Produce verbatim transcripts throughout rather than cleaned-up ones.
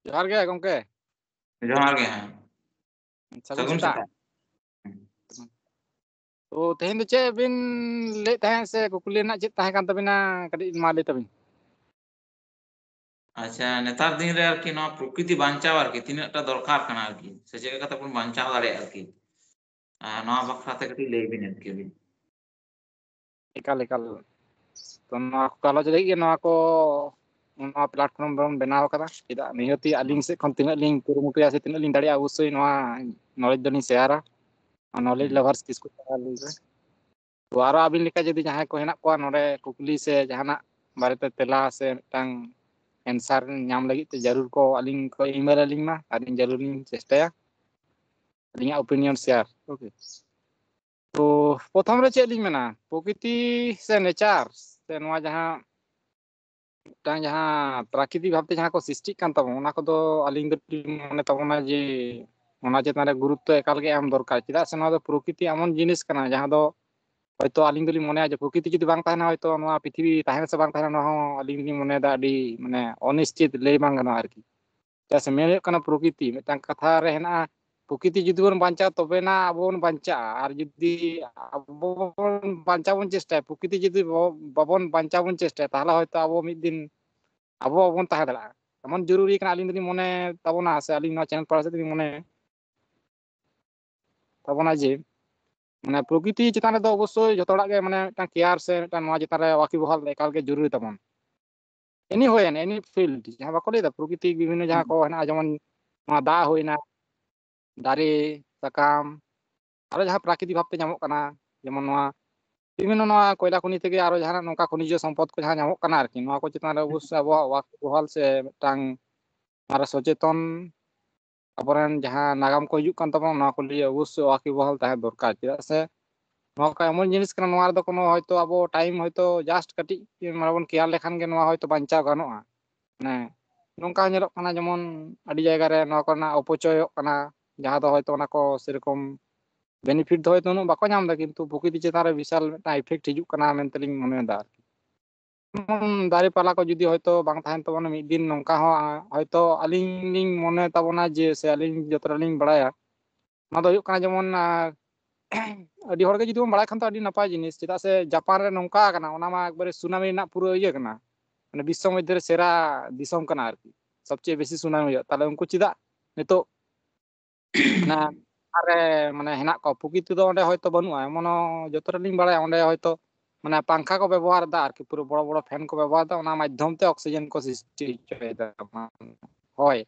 ᱡᱚᱦᱟᱨ ᱜᱮ ᱜᱚᱢᱠᱮ᱾ ᱡᱚᱦᱟᱨ ᱜᱮ, ᱦᱮᱸ᱾ ᱥᱟᱹᱜᱩᱱ ᱥᱮᱛᱟᱜ᱾ ᱛᱚ ᱛᱮᱦᱮᱧ ᱫᱚ ᱪᱮᱫ ᱵᱤᱱ ᱞᱟᱹᱭᱮᱫ ᱛᱟᱦᱮᱸᱫ, ᱥᱮ ᱠᱩᱠᱞᱤ ᱨᱮᱱᱟᱜ ᱪᱮᱫ ᱛᱟᱦᱮᱸ ᱠᱟᱱ ᱛᱟᱵᱤᱱᱟ? ᱠᱟᱹᱴᱤᱡ ᱢᱟ ᱞᱟᱹᱭ ᱛᱟᱵᱤᱱ᱾ ᱟᱪᱪᱷᱟ, ᱱᱮᱛᱟᱨ ᱫᱤᱱ ᱨᱮ ᱟᱨᱠᱤ ᱱᱚᱣᱟ ᱯᱨᱚᱠᱨᱤᱛᱤ ᱵᱟᱧᱪᱟᱣ ᱟᱨᱠᱤ ᱛᱤᱱᱟᱹᱜ ᱴᱟ ᱫᱚᱨᱠᱟᱨ ᱠᱟᱱᱟ ᱟᱨᱠᱤ, ᱥᱮ ᱪᱮᱫ ᱞᱮᱠᱟ ᱛᱮᱵᱚᱱ ᱵᱟᱧᱪᱟᱣ ᱫᱟᱲᱮᱭᱟᱜᱼᱟ ᱟᱨᱠᱤ, ᱟᱨ ᱱᱚᱣᱟ ᱵᱟᱠᱷᱨᱟ ᱛᱮ ᱠᱟᱹᱴᱤᱡ ᱞᱟᱹᱭ ᱵᱤᱱ ᱟᱨᱠᱤ ᱟᱹᱵᱤᱱ᱾ ᱮᱠᱟᱞ ᱮᱠᱟᱞ᱾ ᱛᱚ ᱱᱚᱣᱟ ᱠᱚ ᱜᱟᱞᱚᱪ ᱞᱟᱹᱜᱤᱫ ᱜᱮ ᱱᱚᱣᱟ ᱠᱚ, ᱱᱚᱣᱟ platform ᱵᱚᱱ ᱵᱮᱱᱟᱣ ᱟᱠᱟᱫᱟ᱾ ᱪᱮᱫᱟᱜ, ᱱᱤᱦᱟᱹᱛᱤ ᱟᱹᱞᱤᱧ ᱥᱮᱫ ᱠᱷᱚᱱ ᱛᱤᱱᱟᱹᱜ ᱞᱤᱧ ᱠᱩᱨᱩᱢᱩᱴᱩᱭᱟ ᱥᱮ ᱛᱤᱱᱟᱹᱜ ᱞᱤᱧ ᱫᱟᱲᱮᱭᱟᱜᱼᱟ, ᱚᱵᱚᱥᱥᱳᱭ ᱱᱚᱣᱟ knowledge ᱫᱚᱞᱤᱧ ᱥᱮᱭᱟᱨᱟ᱾ Knowledge ᱦᱩᱸ᱾ Lovers ᱠᱤᱥᱠᱩ ᱪᱮᱱᱮᱞ ᱨᱮ᱾ ᱛᱚ ᱟᱨᱚ ᱟᱹᱵᱤᱱ ᱞᱮᱠᱟ ᱡᱩᱫᱤ ᱡᱟᱦᱟᱸᱭ ᱠᱚ ᱦᱮᱱᱟᱜ ᱠᱚᱣᱟ ᱱᱚᱰᱮ ᱠᱩᱠᱞᱤ ᱥᱮ ᱡᱟᱦᱟᱱᱟᱜ ᱵᱟᱨᱮᱛᱮ ᱛᱮᱞᱟ ᱥᱮ ᱢᱤᱫᱴᱟᱝ answer ᱧᱟᱢ ᱞᱟᱹᱜᱤᱫ ᱛᱮ, ᱡᱟᱹᱨᱩᱲ ᱠᱚ ᱟᱹᱞᱤᱧ ᱠᱚ email ᱟᱹᱞᱤᱧ ᱢᱟ, ᱟᱹᱞᱤᱧ ᱡᱟᱹᱨᱩᱲ ᱞᱤᱧ ᱪᱮᱥᱴᱟᱭᱟ ᱟᱹᱞᱤᱧᱟᱜ opinion share᱾ Okay, ᱛᱚ ᱯᱨᱚᱛᱷᱚᱢ ᱨᱮ ᱪᱮᱫ ᱞᱤᱧ ᱢᱮᱱᱟ, ᱯᱨᱚᱠᱨᱤᱛᱤ ᱥᱮ nature ᱥᱮ ᱱᱚᱣᱟ ᱡᱟᱦᱟᱸ ᱢᱤᱫᱴᱟᱝ ᱡᱟᱦᱟᱸ ᱯᱨᱟᱠᱨᱤᱛᱤᱠ ᱵᱷᱟᱵᱛᱮ ᱡᱟᱦᱟᱸ ᱠᱚ ᱥᱨᱤᱥᱴᱤᱜ ᱠᱟᱱ ᱛᱟᱵᱚᱱ, ᱚᱱᱟ ᱠᱚᱫᱚ ᱟᱹᱞᱤᱧ ᱫᱚᱞᱤᱧ ᱢᱚᱱᱮ ᱛᱟᱵᱚᱱᱟ ᱡᱮ ᱚᱱᱟ ᱪᱮᱛᱟᱱ ᱨᱮ ᱜᱩᱨᱩᱛᱛᱚ ᱮᱠᱟᱞ ᱜᱮ ᱮᱢ ᱫᱚᱨᱠᱟᱨ᱾ ᱪᱮᱫᱟᱜ ᱥᱮ ᱱᱚᱣᱟ ᱫᱚ ᱯᱨᱚᱠᱨᱤᱛᱤ ᱮᱢᱚᱱ ᱡᱤᱱᱤᱥ ᱠᱟᱱᱟ, ᱡᱟᱦᱟᱸ ᱫᱚ ᱦᱚᱭᱛᱳ ᱟᱹᱞᱤᱧ ᱫᱚᱞᱤᱧ ᱢᱚᱱᱮᱭᱟ ᱡᱮ ᱯᱨᱚᱠᱨᱤᱛᱤ ᱡᱩᱫᱤ ᱵᱟᱝ ᱛᱟᱦᱮᱱᱟ, ᱦᱚᱭᱛᱳ ᱱᱚᱣᱟ ᱯᱨᱤᱛᱷᱤᱵᱤ ᱛᱟᱦᱮᱱᱟ ᱥᱮ ᱵᱟᱝ ᱛᱟᱦᱮᱱᱟ, ᱚᱱᱟ ᱦᱚᱸ ᱟᱹᱞᱤᱧ ᱫᱚᱞᱤᱧ ᱢᱚᱱᱮᱭᱮᱫᱟ ᱟᱹᱰᱤ, ᱢᱟᱱᱮ, ᱚᱱᱤᱥᱪᱤᱛ, ᱞᱟᱹᱭ ᱵᱟᱝ ᱜᱟᱱᱚᱜᱼᱟ ᱟᱨᱠᱤ᱾ ᱪᱮᱫᱟᱜ ᱥᱮ ᱢᱮᱱ ᱦᱩᱭᱩᱜ ᱠᱟᱱᱟ, ᱯᱨᱚᱠᱨᱤᱛᱤ ᱢᱤᱫᱴᱟᱝ ᱠᱟᱛᱷᱟ ᱨᱮ ᱦᱮᱱᱟᱜᱼᱟ, ᱯᱨᱚᱠᱨᱤᱛᱤ ᱡᱩᱫᱤ ᱵᱚᱱ ᱵᱟᱧᱪᱟᱣᱟ, ᱛᱚᱵᱮᱱᱟ ᱟᱵᱚ ᱵᱚᱱ ᱵᱟᱧᱪᱟᱜᱼᱟ᱾ ᱟᱨ ᱡᱩᱫᱤ ᱟᱵᱚ ᱵᱚᱱ ᱵᱟᱧᱪᱟᱣ ᱵᱚᱱ ᱪᱮᱥᱴᱟᱭᱟ, ᱯᱨᱚᱠᱨᱤᱛᱤ ᱡᱩᱫᱤ ᱵᱟᱵᱚᱱ ᱵᱟᱧᱪᱟᱣ ᱵᱚᱱ ᱪᱮᱥᱴᱟᱭᱟ, ᱛᱟᱦᱚᱞᱮ ᱦᱚᱭᱛᱳ ᱟᱵᱚ ᱢᱤᱫ ᱫᱤᱱ ᱟᱵᱚ ᱵᱟᱵᱚᱱ ᱛᱟᱦᱮᱸ ᱫᱟᱲᱮᱭᱟᱜᱼᱟ᱾ ᱮᱢᱚᱱ ᱡᱚᱨᱩᱨᱤ ᱠᱟᱱᱟ, ᱟᱹᱞᱤᱧ ᱫᱚᱞᱤᱧ ᱢᱚᱱᱮ ᱛᱟᱵᱚᱱᱟ, ᱥᱮ ᱟᱹᱞᱤᱧ ᱱᱚᱣᱟ ᱪᱮᱱᱮᱞ ᱯᱟᱦᱴᱟ ᱥᱮᱫ ᱛᱮᱞᱤᱧ ᱢᱚᱱᱮ ᱛᱟᱵᱚᱱᱟ ᱡᱮ, ᱢᱟᱱᱮ, ᱯᱨᱚᱠᱨᱤᱛᱤ ᱪᱮᱛᱟᱱ ᱨᱮᱫᱚ ᱚᱵᱚᱥᱥᱳᱭ ᱡᱚᱛᱚ ᱦᱚᱲᱟᱜ ᱜᱮ, ᱢᱟᱱᱮ, ᱢᱤᱫᱴᱟᱝ care ᱥᱮ ᱢᱤᱫᱴᱟᱝ ᱱᱚᱣᱟ ᱪᱮᱛᱟᱱ ᱨᱮ ᱣᱟᱠᱤᱵᱚᱦᱟᱞ ᱮᱠᱟᱞ ᱜᱮ ᱡᱚᱨᱩᱨᱤ ᱛᱟᱵᱚᱱ᱾ Any ᱦᱩᱭᱮᱱ, any field, ᱡᱟᱦᱟᱸ ᱵᱟᱠᱚ ᱞᱟᱹᱭᱫᱟ, ᱯᱨᱚᱠᱨᱤᱛᱤ ᱵᱤᱵᱷᱤᱱᱱᱚ ᱡᱟᱦᱟᱸ ᱠᱚ ᱦᱮᱱᱟᱜᱼᱟ, ᱡᱮᱢᱚᱱ ᱱᱚᱣᱟ ᱫᱟᱜ ᱦᱩᱭᱱᱟ, ᱫᱟᱨᱮ, ᱥᱟᱠᱟᱢ, ᱟᱨᱚ ᱡᱟᱦᱟᱸ ᱯᱨᱟᱠᱨᱤᱛᱤᱠ ᱵᱷᱟᱵᱛᱮ ᱧᱟᱢᱚᱜ ᱠᱟᱱᱟ, ᱡᱮᱢᱚᱱ ᱱᱚᱣᱟ ᱵᱤᱵᱷᱤᱱᱱᱚ ᱱᱚᱣᱟ ᱠᱚᱭᱞᱟ ᱠᱷᱚᱱᱤ ᱛᱷᱮᱠᱮ ᱟᱨᱚ ᱡᱟᱦᱟᱱᱟᱜ ᱱᱚᱝᱠᱟ ᱠᱷᱚᱱᱤᱡᱽ ᱥᱚᱢᱯᱚᱫ ᱠᱚ ᱡᱟᱦᱟᱸ ᱧᱟᱢᱚᱜ ᱠᱟᱱᱟ ᱟᱨᱠᱤ, ᱱᱚᱣᱟ ᱠᱚ ᱪᱮᱛᱟᱱ ᱨᱮ ᱚᱵᱚᱥᱥᱳᱭ ᱟᱵᱚᱣᱟᱜ ᱣᱟᱠᱤᱵᱚᱦᱟᱞ ᱥᱮ ᱢᱤᱫᱴᱟᱝ ᱟᱨᱚ ᱥᱚᱪᱮᱛᱚᱱ, ᱟᱵᱚᱨᱮᱱ ᱡᱟᱦᱟᱸ ᱱᱟᱜᱟᱢ ᱠᱚ ᱦᱤᱡᱩᱜ ᱠᱟᱱ ᱛᱟᱵᱚᱱᱟ, ᱱᱚᱣᱟ ᱠᱚ ᱞᱟᱹᱭ ᱚᱵᱚᱥᱥᱳᱭ ᱣᱟᱠᱤᱵᱚᱦᱟᱞ ᱛᱟᱦᱮᱸ ᱫᱚᱨᱠᱟᱨ᱾ ᱪᱮᱫᱟᱜ ᱥᱮ ᱱᱚᱣᱟ ᱠᱚ ᱮᱢᱚᱱ ᱡᱤᱱᱤᱥ ᱠᱟᱱᱟ, ᱱᱚᱣᱟ ᱨᱮᱫᱚ ᱠᱳᱱᱳ ᱦᱚᱭᱛᱳ ᱟᱵᱚ time ᱦᱚᱭᱛᱳ just ᱠᱟᱹᱴᱤᱡ ᱢᱟᱱᱮ ᱵᱚᱱ care ᱞᱮᱠᱷᱟᱱ ᱜᱮ ᱱᱚᱣᱟ ᱦᱚᱭᱛᱳ ᱵᱟᱧᱪᱟᱣ ᱜᱟᱱᱚᱜᱼᱟ᱾ ᱢᱟᱱᱮ ᱱᱚᱝᱠᱟ ᱦᱚᱸ ᱧᱮᱞᱚᱜ ᱠᱟᱱᱟ, ᱡᱮᱢᱚᱱ ᱟᱹᱰᱤ ᱡᱟᱭᱜᱟ ᱨᱮ ᱱᱚᱣᱟ ᱠᱚᱨᱮᱱᱟᱜ ᱚᱯᱚᱪᱚᱭᱚᱜ ᱠᱟᱱᱟ, ᱡᱟᱦᱟᱸ ᱫᱚ ᱦᱚᱭᱛᱳ ᱚᱱᱟ ᱠᱚ ᱥᱮᱨᱚᱠᱚᱢ benefit ᱫᱚ ᱦᱚᱭᱛᱳ ᱩᱱᱟᱹᱜ ᱵᱟᱠᱚ ᱧᱟᱢ ᱮᱫᱟ, ᱠᱤᱱᱛᱩ ᱯᱨᱚᱠᱨᱤᱛᱤ ᱪᱮᱛᱟᱱ ᱨᱮ ᱵᱤᱥᱟᱞ ᱢᱤᱫᱴᱟᱝ effect ᱦᱤᱡᱩᱜ ᱠᱟᱱᱟ ᱢᱮᱱᱛᱮᱞᱤᱧ ᱢᱚᱱᱮᱭᱮᱫᱟ ᱟᱨᱠᱤ᱾ ᱡᱮᱢᱚᱱ ᱫᱟᱨᱮ ᱯᱟᱞᱟ ᱠᱚ ᱡᱩᱫᱤ ᱦᱚᱭᱛᱳ ᱵᱟᱝ ᱛᱟᱦᱮᱱ ᱛᱟᱵᱚᱱᱟ ᱢᱤᱫ ᱫᱤᱱ, ᱱᱚᱝᱠᱟ ᱦᱚᱸ, ᱟ, ᱦᱚᱭᱛᱳ ᱟᱹᱞᱤᱧ ᱞᱤᱧ ᱢᱚᱱᱮ ᱛᱟᱵᱚᱱᱟ ᱡᱮ, ᱥᱮ ᱟᱹᱞᱤᱧ ᱡᱚᱛᱚᱴᱟ ᱞᱤᱧ ᱵᱟᱲᱟᱭᱟ, ᱚᱱᱟ ᱫᱚ ᱦᱩᱭᱩᱜ ᱠᱟᱱᱟ ᱡᱮᱢᱚᱱ, ᱟ, ᱟᱹᱰᱤ ᱦᱚᱲᱜᱮ ᱡᱩᱫᱤ ᱵᱚᱱ ᱵᱟᱲᱟᱭ ᱠᱷᱟᱱ ᱛᱚ ᱟᱹᱰᱤ ᱱᱟᱯᱟᱭ ᱡᱤᱱᱤᱥ, ᱪᱮᱫᱟᱜ ᱥᱮ ᱡᱟᱯᱟᱱ ᱨᱮ ᱱᱚᱝᱠᱟ ᱠᱟᱱᱟ, ᱚᱱᱟ ᱢᱟ ᱮᱠᱵᱟᱨᱮ ᱥᱩᱱᱟᱢᱤ ᱨᱮᱱᱟᱜ ᱯᱩᱨᱟᱹ ᱤᱭᱟᱹ ᱠᱟᱱᱟ, ᱢᱟᱱᱮ ᱵᱤᱥᱥᱚ ᱢᱚᱫᱽᱫᱷᱮ ᱨᱮ ᱥᱮᱨᱟ ᱫᱤᱥᱚᱢ ᱠᱟᱱᱟ ᱟᱨᱠᱤ, ᱥᱚᱵᱪᱮᱭᱮ ᱵᱮᱥᱤ ᱥᱩᱱᱟᱢᱤ ᱦᱩᱭᱩᱜᱼᱟ᱾ ᱛᱟᱦᱞᱮ ᱩᱱᱠᱩ ᱪᱮᱫᱟᱜ ᱱᱤᱛᱚᱜ ᱚᱱᱟ ᱨᱮ ᱢᱟᱱᱮ ᱦᱮᱱᱟᱜ ᱠᱚᱣᱟ? ᱯᱨᱚᱠᱤᱛᱤ ᱫᱚ ᱚᱸᱰᱮ ᱦᱚᱭᱛᱚ ᱵᱟᱹᱱᱩᱜᱼᱟ, ᱮᱢᱚᱱ ᱡᱚᱛᱚ ᱴᱟ ᱞᱤᱧ ᱵᱟᱲᱟᱭᱟ ᱚᱸᱰᱮ ᱦᱚᱭᱛᱚ ᱢᱟᱱᱮ ᱯᱟᱝᱠᱷᱟ ᱠᱚ ᱵᱮᱵᱚᱦᱟᱨ ᱮᱫᱟ ᱟᱨᱠᱤ, ᱯᱩᱨᱟᱹ ᱵᱚᱲᱚ ᱵᱚᱲᱚ ᱯᱷᱮᱱ ᱠᱚ ᱵᱮᱵᱚᱦᱟᱨ ᱮᱫᱟ, ᱚᱱᱟ ᱢᱟᱫᱽᱫᱷᱚᱢ ᱛᱮ ᱚᱠᱥᱤᱡᱮᱱ ᱠᱚ ᱥᱨᱤᱥᱴᱤ ᱦᱚᱪᱚᱭᱮᱫᱟ᱾ ᱦᱳᱭ,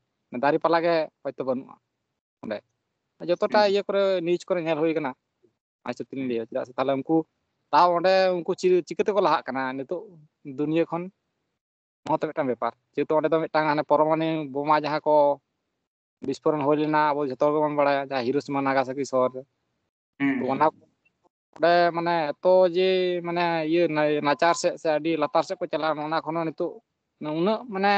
ᱫᱟᱨᱮ ᱯᱟᱞᱟ ᱜᱮ ᱦᱚᱭᱛᱚ ᱵᱟᱹᱱᱩᱜᱼᱟ ᱚᱸᱰᱮ᱾ ᱡᱚᱛᱚᱴᱟ ᱦᱩᱸ᱾ ᱤᱭᱟᱹ ᱠᱚᱨᱮ, ᱱᱤᱭᱩᱡᱽ ᱠᱚᱨᱮ ᱧᱮᱞ ᱦᱩᱭ ᱠᱟᱱᱟ, ᱚᱱᱟ ᱦᱤᱥᱟᱹᱵ ᱛᱮᱞᱤᱧ ᱦᱩᱸ᱾ ᱞᱟᱹᱭᱟ᱾ ᱪᱮᱫᱟᱜ ᱥᱮ ᱛᱟᱦᱞᱮ ᱩᱱᱠᱩ ᱛᱟᱣ ᱚᱸᱰᱮ ᱩᱱᱠᱩ ᱪᱤ-, ᱪᱤᱠᱟᱹ ᱛᱮᱠᱚ ᱞᱟᱦᱟᱜ ᱠᱟᱱᱟ ᱱᱤᱛᱚᱜ ᱫᱩᱱᱤᱭᱟᱹ ᱠᱷᱚᱱ? ᱱᱚᱣᱟ ᱛᱚ ᱢᱤᱫᱴᱟᱝ ᱵᱮᱯᱟᱨ, ᱡᱮᱦᱮᱛᱩ ᱚᱸᱰᱮ ᱫᱚ ᱢᱤᱫᱴᱟᱝ ᱦᱟᱱᱮ ᱯᱚᱨᱚᱢᱟᱱᱩ ᱵᱳᱢᱟ ᱡᱟᱦᱟᱸ ᱠᱚ ᱵᱤᱥᱯᱷᱳᱨᱚᱱ ᱦᱩᱭ ᱞᱮᱱᱟ, ᱟᱵᱚ ᱡᱷᱚᱛᱚ ᱜᱮᱵᱚᱱ ᱵᱟᱲᱟᱭᱟ, ᱡᱟᱦᱟᱸ ᱦᱤᱨᱳᱥᱤᱢᱟ ᱱᱟᱜᱟᱥᱟᱠᱤ ᱥᱚᱦᱚᱨ ᱨᱮ᱾ ᱦᱩᱸ, ᱛᱚ ᱦᱩᱸ, ᱚᱱᱟ ᱦᱩᱸ᱾ ᱚᱸᱰᱮ ᱢᱟᱱᱮ ᱮᱛᱚ ᱡᱮ ᱢᱟᱱᱮ ᱤᱭᱟᱹ ᱱᱟ-, ᱱᱟᱪᱟᱨ ᱥᱮᱫ ᱥᱮ ᱟᱹᱰᱤ ᱞᱟᱛᱟᱨ ᱥᱮᱫ ᱠᱚ ᱪᱟᱞᱟᱣ ᱮᱱᱟ, ᱚᱱᱟ ᱠᱷᱚᱱ ᱦᱚᱸ ᱱᱤᱛᱚᱜ ᱩᱱᱟᱹᱜ ᱢᱟᱱᱮ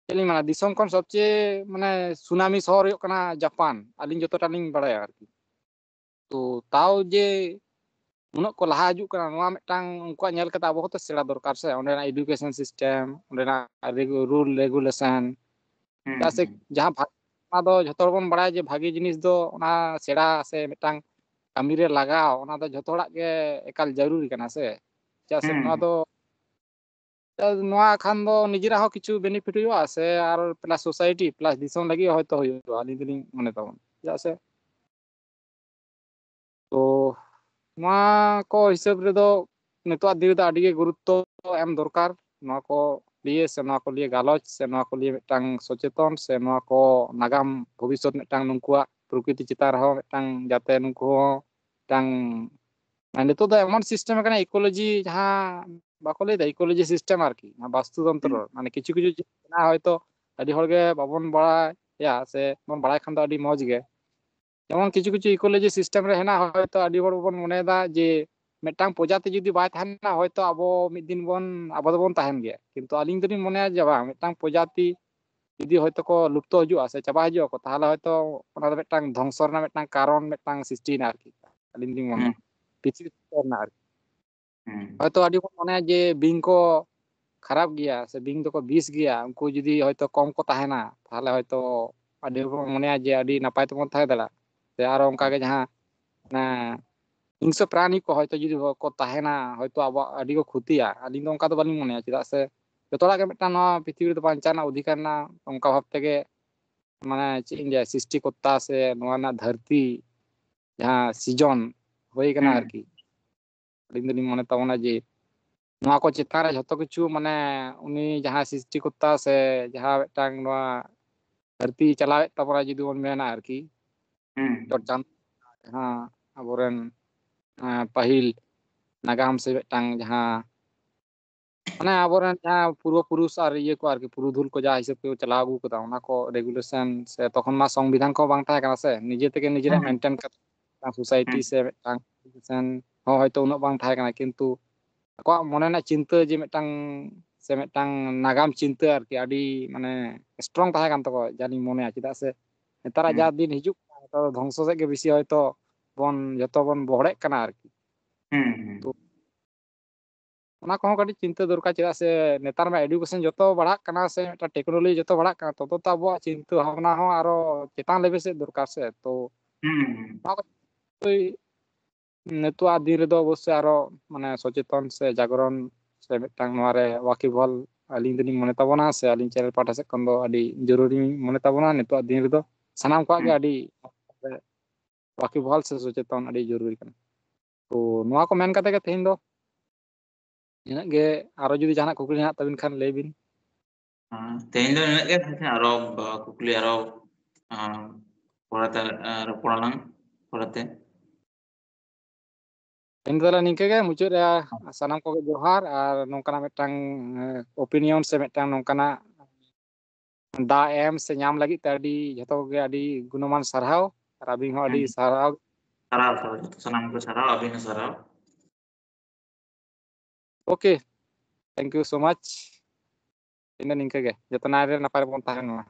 ᱪᱮᱫ ᱞᱤᱧ ᱢᱮᱱᱟ, ᱫᱤᱥᱚᱢ ᱠᱷᱚᱱ ᱥᱚᱵᱪᱮᱭᱮ ᱢᱟᱱᱮ ᱥᱩᱱᱟᱢᱤ ᱥᱚᱦᱚᱨ ᱦᱩᱭᱩᱜ ᱠᱟᱱᱟ ᱡᱟᱯᱟᱱ, ᱟᱹᱞᱤᱧ ᱡᱚᱛᱚᱴᱟ ᱞᱤᱧ ᱵᱟᱲᱟᱭᱟ ᱟᱨᱠᱤ᱾ ᱛᱚ ᱛᱟᱣ ᱡᱮ ᱩᱱᱟᱹᱜ ᱠᱚ ᱞᱟᱦᱟ ᱦᱤᱡᱩᱜ ᱠᱟᱱᱟ, ᱱᱚᱣᱟ ᱢᱤᱫᱴᱟᱝ ᱩᱱᱠᱩᱣᱟᱜ ᱧᱮᱞ ᱠᱟᱛᱮ ᱟᱵᱚ ᱦᱚᱸᱛᱚ ᱥᱮᱬᱟ ᱫᱚᱨᱠᱟᱨ ᱥᱮ, ᱚᱸᱰᱮᱱᱟᱜ education system, ᱚᱸᱰᱮᱱᱟᱜ regu-, rule regulation᱾ ᱦᱩᱸ, ᱪᱮᱫᱟᱜ ᱥᱮ ᱦᱩᱸ, ᱡᱟᱦᱟᱸ ᱵᱷᱟ-, ᱚᱱᱟ ᱫᱚ ᱡᱷᱚᱛᱚ ᱦᱚᱲ ᱵᱚᱱ ᱵᱟᱲᱟᱭᱟ ᱡᱮ ᱵᱷᱟᱜᱮ ᱡᱤᱱᱤᱥ ᱫᱚ ᱚᱱᱟ ᱥᱮᱬᱟ ᱥᱮ ᱢᱤᱫᱴᱟᱝ ᱠᱟᱹᱢᱤ ᱨᱮ ᱞᱟᱜᱟᱣ, ᱚᱱᱟ ᱫᱚ ᱡᱷᱚᱛᱚ ᱦᱚᱲᱟᱜ ᱜᱮ ᱮᱠᱟᱞ ᱡᱟᱹᱨᱩᱨᱤ ᱠᱟᱱᱟ ᱥᱮ᱾ ᱪᱮᱫᱟᱜ ᱥᱮ ᱦᱩᱸ, ᱱᱚᱣᱟ ᱦᱩᱸ᱾ ᱫᱚ ᱱᱚᱣᱟ ᱠᱷᱟᱱ ᱫᱚ ᱱᱤᱡᱮᱨᱟᱜ ᱦᱚᱸ ᱠᱤᱪᱷᱩ benefit ᱦᱩᱭᱩᱜᱼᱟ ᱥᱮ ᱟᱨ plus society plus ᱫᱤᱥᱚᱢ ᱞᱟᱹᱜᱤᱫ ᱦᱚᱭᱛᱚ ᱦᱩᱭᱩᱜᱼᱟ, ᱟᱹᱞᱤᱧ ᱫᱚᱞᱤᱧ ᱢᱚᱱᱮ ᱛᱟᱵᱚᱱ᱾ ᱪᱮᱫᱟᱜ ᱥᱮ ᱛᱚ ᱱᱚᱣᱟ ᱠᱚ ᱦᱤᱥᱟᱹᱵ ᱨᱮᱫᱚ ᱱᱤᱛᱚᱜᱟᱜ ᱫᱤᱱ ᱨᱮᱫᱚ ᱟᱹᱰᱤ ᱜᱮ ᱜᱩᱨᱩᱛᱛᱚ ᱮᱢ ᱫᱚᱨᱠᱟᱨ, ᱱᱚᱣᱟ ᱠᱚ ᱞᱤᱭᱮ ᱥᱮ ᱱᱚᱣᱟ ᱠᱚ ᱞᱤᱭᱮ ᱜᱟᱞᱚᱪ ᱥᱮ ᱱᱚᱣᱟ ᱠᱚ ᱞᱤᱭᱮ ᱢᱤᱫᱴᱟᱝ ᱥᱚᱪᱮᱛᱚᱱ ᱥᱮ ᱱᱚᱣᱟ ᱠᱚ ᱱᱟᱜᱟᱢ ᱵᱷᱚᱵᱤᱥᱥᱚᱛ ᱢᱤᱫᱴᱟᱝ ᱱᱩᱠᱩᱣᱟᱜ ᱯᱨᱚᱠᱨᱤᱛᱤ ᱪᱮᱛᱟᱱ ᱨᱮᱦᱚᱸ ᱢᱤᱫᱴᱟᱝ ᱡᱟᱛᱮ ᱱᱩᱠᱩ ᱦᱚᱸ ᱢᱤᱫᱴᱟᱝ, ᱢᱟᱱᱮ ᱱᱤᱛᱚᱜ ᱫᱚ ᱮᱢᱚᱱ system ᱟᱠᱟᱱᱟ ecology, ᱡᱟᱦᱟᱸ ᱵᱟᱠᱚ ᱞᱟᱹᱭᱫᱟ ecology system ᱟᱨᱠᱤ, ᱚᱱᱟ ᱵᱟᱥᱛᱩ ᱛᱚᱱᱛᱨᱚ, ᱦᱩᱸ᱾ ᱢᱟᱱᱮ ᱠᱤᱪᱷᱩ ᱠᱤᱪᱷᱩ ᱡᱤᱱᱤᱥ ᱢᱮᱱᱟᱜᱼᱟ ᱦᱚᱭᱛᱚ ᱟᱹᱰᱤ ᱦᱚᱲᱜᱮ ᱵᱟᱵᱚᱱ ᱵᱟᱲᱟᱭᱟ, ᱥᱮ ᱵᱚᱱ ᱵᱟᱲᱟᱭ ᱠᱷᱟᱱ ᱫᱚ ᱟᱹᱰᱤ ᱢᱚᱡᱽ ᱜᱮ᱾ ᱡᱮᱢᱚᱱ ᱠᱤᱪᱷᱩ ᱠᱤᱪᱷᱩ ecology system ᱨᱮ ᱦᱮᱱᱟᱜᱼᱟ, ᱦᱚᱭᱛᱚ ᱟᱹᱰᱤ ᱦᱚᱲ ᱵᱚᱱ ᱢᱚᱱᱮᱭᱮᱫᱟ ᱡᱮ ᱢᱤᱫᱴᱟᱝ ᱯᱨᱚᱡᱟᱛᱤ ᱡᱩᱫᱤ ᱵᱟᱭ ᱛᱟᱦᱮᱱᱟ, ᱦᱚᱭᱛᱚ ᱟᱵᱚ ᱢᱤᱫ ᱫᱤᱱ ᱵᱚᱱ, ᱟᱵᱚ ᱫᱚᱵᱚᱱ ᱛᱟᱦᱮᱱ ᱜᱮᱭᱟ, ᱠᱤᱱᱛᱩ ᱟᱹᱞᱤᱧ ᱫᱚᱞᱤᱧ ᱢᱚᱱᱮᱭᱟ ᱡᱮ ᱵᱟᱝ, ᱢᱤᱫᱴᱟᱝ ᱯᱨᱚᱡᱟᱛᱤ ᱡᱩᱫᱤ ᱦᱚᱭᱛᱚ ᱠᱚ ᱞᱩᱯᱛᱚ ᱦᱤᱡᱩᱜᱼᱟ ᱥᱮ ᱪᱟᱵᱟ ᱦᱤᱡᱩᱜᱼᱟ ᱠᱚ, ᱛᱟᱦᱚᱞᱮ ᱦᱚᱭᱛᱚ ᱚᱱᱟ ᱫᱚ ᱢᱤᱫᱴᱟᱝ ᱫᱷᱚᱝᱥᱚ ᱨᱮᱱᱟᱜ ᱢᱤᱫᱴᱟᱝ ᱠᱟᱨᱚᱱ ᱢᱤᱫᱴᱟᱝ ᱥᱨᱤᱥᱴᱤᱭᱮᱱᱟ ᱟᱨᱠᱤ, ᱟᱹᱞᱤᱧ ᱫᱚᱞᱤᱧ ᱢᱚᱱᱮᱭᱟ᱾ ᱦᱩᱸ᱾ ᱯᱨᱤᱛᱷᱤᱵᱤ ᱫᱷᱚᱝᱥᱚ ᱨᱮᱱᱟᱜ ᱟᱨᱠᱤ᱾ ᱦᱩᱸ᱾ ᱦᱚᱭᱛᱚ ᱟᱹᱰᱤ ᱵᱚᱱ ᱢᱚᱱᱮᱭᱟ ᱡᱮ ᱵᱤᱧ ᱠᱚ ᱠᱷᱟᱨᱟᱯ ᱜᱮᱭᱟ ᱥᱮ ᱵᱤᱧ ᱫᱚᱠᱚ ᱵᱤᱥ ᱜᱮᱭᱟ, ᱩᱱᱠᱩ ᱡᱩᱫᱤ ᱦᱚᱭᱛᱚ ᱠᱚᱢ ᱠᱚ ᱛᱟᱦᱮᱱᱟ, ᱛᱟᱦᱚᱞᱮ ᱦᱚᱭᱛᱚ ᱟᱹᱰᱤ ᱦᱚᱲ ᱵᱚᱱ ᱢᱚᱱᱮᱭᱟ ᱡᱮ ᱟᱹᱰᱤ ᱱᱟᱯᱟᱭ ᱛᱮᱵᱚᱱ ᱛᱟᱦᱮᱸ ᱫᱟᱲᱮᱭᱟᱜᱼᱟ᱾ ᱥᱮ ᱟᱨᱚ ᱚᱱᱠᱟ ᱜᱮ ᱡᱟᱦᱟᱸ ᱢᱟᱱᱮ ᱦᱤᱝᱥᱚ ᱯᱨᱟᱱᱤ ᱠᱚ ᱦᱚᱭᱛᱚ ᱡᱩᱫᱤ ᱠᱚ ᱛᱟᱦᱮᱱᱟ, ᱦᱚᱭᱛᱚ ᱟᱵᱚᱣᱟᱜ ᱟᱹᱰᱤ ᱠᱚ ᱠᱷᱚᱛᱤᱭᱟ᱾ ᱟᱹᱞᱤᱧ ᱫᱚ ᱚᱱᱠᱟ ᱫᱚ ᱵᱟᱹᱞᱤᱧ ᱢᱚᱱᱮᱭᱟ, ᱪᱮᱫᱟᱜ ᱥᱮ ᱡᱚᱛᱚ ᱦᱚᱲᱟᱜ ᱜᱮ ᱢᱤᱫᱴᱟᱝ ᱱᱚᱣᱟ ᱯᱨᱤᱛᱷᱤᱵᱤ ᱨᱮᱫᱚ ᱵᱟᱧᱪᱟᱣ ᱨᱮᱱᱟᱜ ᱚᱫᱷᱤᱠᱟᱨ ᱨᱮᱱᱟᱜ ᱚᱱᱠᱟ ᱵᱷᱟᱵ ᱛᱮᱜᱮ ᱢᱟᱱᱮ ᱪᱮᱫ ᱤᱧ ᱞᱟᱹᱭᱟ, ᱥᱨᱤᱥᱴᱤ ᱠᱚᱨᱛᱟ ᱥᱮ ᱱᱚᱣᱟ ᱨᱮᱱᱟᱜ ᱫᱷᱟᱹᱨᱛᱤ ᱡᱟᱦᱟᱸ ᱥᱤᱡᱚᱱ ᱦᱩᱭ ᱠᱟᱱᱟ ᱦᱩᱸ᱾ ᱟᱨᱠᱤ, ᱟᱹᱞᱤᱧ ᱫᱚᱞᱤᱧ ᱢᱚᱱᱮ ᱛᱟᱵᱚᱱᱟ ᱡᱮ ᱱᱚᱣᱟ ᱠᱚ ᱪᱮᱛᱟᱱ ᱨᱮ ᱡᱷᱚᱛᱚ ᱠᱤᱪᱷᱩ ᱢᱟᱱᱮ ᱩᱱᱤ ᱡᱟᱦᱟᱸ ᱥᱨᱤᱥᱴᱤ ᱠᱚᱨᱛᱟ ᱥᱮ ᱡᱟᱦᱟᱸ ᱢᱤᱫᱴᱟᱝ ᱱᱚᱣᱟ ᱫᱷᱟᱹᱨᱛᱤ ᱪᱟᱞᱟᱣᱮᱫ ᱛᱟᱵᱚᱱᱟ ᱡᱩᱫᱤ ᱵᱚᱱ ᱢᱮᱱᱟ ᱟᱨᱠᱤ, ᱦᱩᱸ᱾ ᱪᱚᱴ ᱪᱟᱸᱫ ᱡᱟᱦᱟᱸ ᱟᱵᱚᱨᱮᱱ ᱮᱸ, ᱯᱟᱹᱦᱤᱞ ᱱᱟᱜᱟᱢ ᱥᱮ ᱢᱤᱫᱴᱟᱝ ᱡᱟᱦᱟᱸ ᱢᱟᱱᱮ ᱟᱵᱚᱨᱮᱱ ᱡᱟᱦᱟᱸ ᱯᱩᱨᱵᱚ ᱯᱩᱨᱩᱥ ᱟᱨ ᱤᱭᱟᱹ ᱠᱚ ᱟᱨᱠᱤ ᱯᱩᱨᱩᱫᱷᱩᱞ ᱠᱚ ᱡᱟᱦᱟᱸ ᱦᱤᱥᱟᱹᱵ ᱛᱮᱠᱚ ᱪᱟᱞᱟᱣ ᱟᱹᱜᱩ ᱠᱟᱫᱟ, ᱚᱱᱟ ᱠᱚ ᱨᱮᱜᱩᱞᱮᱥᱚᱱ ᱥᱮ ᱛᱚᱠᱷᱚᱱ ᱢᱟ ᱥᱚᱝᱵᱤᱫᱷᱟᱱ ᱠᱚᱦᱚᱸ ᱵᱟᱝ ᱛᱟᱦᱮᱸ ᱠᱟᱱᱟ ᱥᱮ, ᱱᱤᱡᱮ ᱛᱮᱜᱮ ᱱᱤᱡᱮᱨᱟᱜ ᱦᱩᱸ᱾ ᱢᱮᱱᱴᱮᱱ ᱠᱟᱛᱮ ᱥᱳᱥᱟᱭᱴᱤ ᱦᱩᱸ᱾ ᱥᱮ ᱢᱤᱫᱴᱟᱝ ᱥᱮᱱ ᱦᱚᱸ ᱦᱚᱭᱛᱚ ᱩᱱᱟᱹᱜ ᱵᱟᱝ ᱛᱟᱦᱮᱸ ᱠᱟᱱᱟ, ᱠᱤᱱᱛᱩ ᱟᱠᱚᱣᱟᱜ ᱢᱚᱱᱮ ᱨᱮᱱᱟᱜ ᱪᱤᱱᱛᱟᱹ ᱡᱮ ᱢᱤᱫᱴᱟᱝ ᱥᱮ ᱢᱤᱫᱴᱟᱝ ᱱᱟᱜᱟᱢ ᱪᱤᱱᱛᱟᱹ ᱟᱨᱠᱤ ᱟᱹᱰᱤ ᱢᱟᱱᱮ ᱥᱴᱨᱚᱝ ᱛᱟᱦᱮᱸ ᱠᱟᱱ ᱛᱟᱠᱚᱣᱟ ᱡᱟᱞᱤᱧ ᱢᱚᱱᱮᱭᱟ, ᱪᱮᱫᱟᱜ ᱥᱮ ᱱᱮᱛᱟᱨᱟᱜ ᱡᱟ ᱦᱩᱸ᱾ ᱫᱤᱱ ᱦᱤᱡᱩᱜ ᱠᱟᱱᱟ, ᱱᱮᱛᱟᱨ ᱫᱚ ᱫᱷᱚᱝᱥᱚ ᱥᱮᱫ ᱜᱮ ᱵᱮᱥᱤ ᱦᱚᱭᱛᱚ ᱵᱚᱱ ᱡᱚᱛᱚ ᱵᱚᱱ ᱵᱚᱦᱲᱮᱜ ᱠᱟᱱᱟ ᱟᱨᱠᱤ᱾ ᱦᱩᱸ, ᱦᱩᱸ᱾ ᱛᱚ ᱚᱱᱟ ᱠᱚᱦᱚᱸ ᱠᱟᱹᱴᱤᱡ ᱪᱤᱱᱛᱟᱹ ᱫᱚᱨᱠᱟᱨ, ᱪᱮᱫᱟᱜ ᱥᱮ ᱱᱮᱛᱟᱨ ᱢᱟ ᱮᱰᱩᱠᱮᱥᱚᱱ ᱡᱚᱛᱚ ᱵᱟᱲᱦᱟᱜ ᱠᱟᱱᱟ ᱥᱮ ᱢᱤᱫᱴᱟᱝ ᱴᱮᱠᱱᱳᱞᱚᱡᱤ ᱡᱚᱛᱚ ᱵᱟᱲᱦᱟᱜ ᱠᱟᱱᱟ, ᱛᱚᱛᱚ ᱛᱚ ᱟᱵᱚᱣᱟᱜ ᱪᱤᱱᱛᱟᱹ ᱵᱷᱟᱵᱽᱱᱟ ᱦᱚᱸ ᱟᱨᱚ ᱪᱮᱛᱟᱱ ᱞᱮᱵᱮᱞ ᱥᱮᱫ ᱫᱚᱨᱠᱟᱨ ᱥᱮ᱾ ᱛᱚ ᱦᱩᱸ, ᱦᱩᱸ᱾ ᱱᱚᱣᱟ ᱠᱚ ᱱᱤᱛᱚᱜᱟᱜ ᱫᱤᱱ ᱨᱮᱫᱚ ᱚᱵᱚᱥᱥᱳᱭ ᱟᱨᱚ ᱢᱟᱱᱮ ᱥᱚᱪᱮᱛᱚᱱ ᱥᱮ ᱡᱟᱜᱽᱨᱚᱱ ᱥᱮ ᱢᱤᱫᱴᱟᱝ ᱱᱚᱣᱟ ᱨᱮ ᱣᱟᱠᱤᱵᱚᱦᱟᱞ ᱟᱹᱞᱤᱧ ᱫᱚᱞᱤᱧ ᱢᱚᱱᱮ ᱛᱟᱵᱚᱱᱟ, ᱥᱮ ᱟᱹᱞᱤᱧ ᱪᱮᱱᱮᱞ ᱯᱟᱦᱴᱟ ᱥᱮᱫ ᱠᱷᱚᱱ ᱫᱚ ᱟᱹᱰᱤ ᱡᱚᱨᱩᱨᱤ ᱢᱚᱱᱮ ᱛᱟᱵᱚᱱᱟ᱾ ᱱᱤᱛᱚᱜᱟᱜ ᱫᱤᱱ ᱨᱮᱫᱚ ᱥᱟᱱᱟᱢ ᱠᱚᱣᱟᱜ ᱜᱮ ᱦᱩᱸ᱾ ᱟᱹᱰᱤ ᱣᱟᱠᱤᱵᱚᱦᱟᱞ ᱥᱮ ᱥᱚᱪᱮᱛᱚᱱ ᱟᱹᱰᱤ ᱡᱚᱨᱩᱨᱤ ᱠᱟᱱᱟ᱾ ᱛᱚ ᱱᱚᱣᱟ ᱠᱚ ᱢᱮᱱ ᱠᱟᱛᱮ ᱜᱮ ᱛᱮᱦᱮᱧ ᱫᱚ ᱤᱱᱟᱹᱜ ᱜᱮ᱾ ᱟᱨᱚ ᱡᱩᱫᱤ ᱡᱟᱦᱟᱱᱟᱜ ᱠᱩᱠᱞᱤ ᱦᱮᱱᱟᱜ ᱛᱟᱵᱤᱱ ᱠᱷᱟᱱ ᱞᱟᱹᱭ ᱵᱤᱱ᱾ ᱦᱮᱸ, ᱛᱮᱦᱮᱧ ᱫᱚ ᱤᱱᱟᱹᱜ ᱜᱮ᱾ ᱟᱨᱚ, ᱟᱸ, ᱠᱩᱠᱞᱤ ᱟᱨᱚ, ᱟᱸ, ᱯᱚᱨᱮᱛᱮ, ᱟᱸ, ᱨᱚᱯᱚᱲ ᱟᱞᱟᱝ ᱯᱚᱨᱮᱛᱮ᱾ ᱛᱮᱦᱮᱧ ᱫᱚ ᱛᱟᱦᱞᱮ ᱱᱤᱝᱠᱟᱹ ᱜᱮ ᱢᱩᱪᱟᱹᱫ ᱨᱮ᱾ ᱥᱟᱱᱟᱢ ᱠᱚᱜᱮ ᱡᱚᱦᱟᱨ, ᱟᱨ ᱱᱚᱝᱠᱟᱱᱟᱜ ᱢᱤᱫᱴᱟᱝ, ᱮᱸ, opinion ᱥᱮ ᱢᱤᱫᱴᱟᱝ ᱱᱚᱝᱠᱟᱱᱟᱜ ᱫᱟᱣ ᱮᱢ ᱥᱮ ᱧᱟᱢ ᱞᱟᱹᱜᱤᱫ ᱛᱮ ᱟᱹᱰᱤ, ᱡᱷᱚᱛᱚ ᱠᱚᱜᱮ ᱟᱹᱰᱤ ᱜᱩᱱᱚᱢᱟᱱ ᱥᱟᱨᱦᱟᱣ, ᱟᱨ ᱟᱹᱵᱤᱱ ᱦᱚᱸ ᱟᱹᱰᱤ ᱦᱮᱸ᱾ ᱥᱟᱨᱦᱟᱣ᱾ ᱥᱟᱨᱦᱟᱣ, ᱥᱟᱨᱦᱟᱣ, ᱡᱚᱛᱚ ᱥᱟᱱᱟᱢ ᱠᱚ ᱥᱟᱨᱦᱟᱣ, ᱟᱹᱵᱤᱱ ᱦᱚᱸ ᱥᱟᱨᱦᱟᱣ᱾ Okay, thank you so much. ᱤᱧ ᱫᱚ ᱱᱤᱝᱠᱟᱹ ᱜᱮ, ᱡᱚᱛᱚ ᱱᱟᱭ ᱨᱮ ᱱᱟᱯᱟᱭ ᱨᱮᱵᱚᱱ ᱛᱟᱦᱮᱱ ᱢᱟ᱾